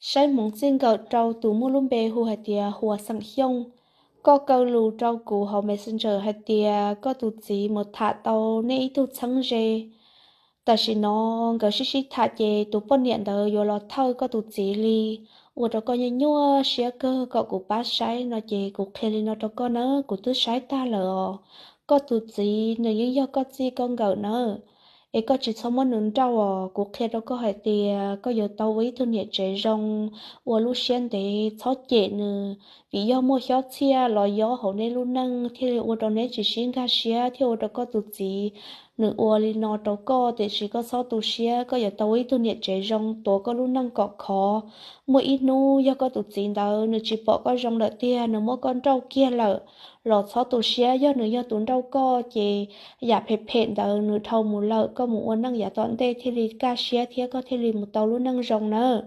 Saib hmoov txij nkawm rau tus muaj lub npe hu hais tias Huas Xeem Xyooj. Koj kaw lus rau kuv hauv Messenger hais tias koj tus txiv mus tham tau nej ib tug txheeb ze. Tam sim no nkawd sib sib tham ces tus poj niam ntawd yuav los thawj koj tus txiv li. Ua rau koj nyuaj nyuaj siab kawg kom kuv pab saib no ces kuv qhia li no rau koj nawb, kuv twb saib tag lawm os. Koj tus txiv nws yeej yog koj txij koj nkawm nawb, es koj tsis txhob muab nws nrauj os. Kuv qhia rau koj hais tias koj yuav tau ua ib tug niam tsev zoo, ua lub siab ntev, txhob cem nws, vim yog muaj xyob txhiaj los yob hauv neb lub neej thiaj li ua rau neb tsis sib nkag siab thiab ua rau koj tus txiv nws ua li no rau koj. Tiam sis koj txhob tu siab, koj yuav tau ua ib tug niam tsev zoo, tuav koj lub neej kom khov. Muaj ib hnub yog koj tus txiv ntawd nws tsis pom koj zoo lawm tiag, nws muab koj nrauj kiag lawm los txhob tu siab, yog nws yog tus nrauj koj ces yam phem phem ntawd nws dhau mus lawm, koj mus ua neej yav tom ntej thiaj li kaj siab thiab koj thiaj li mus tau lub neej zoo nawb.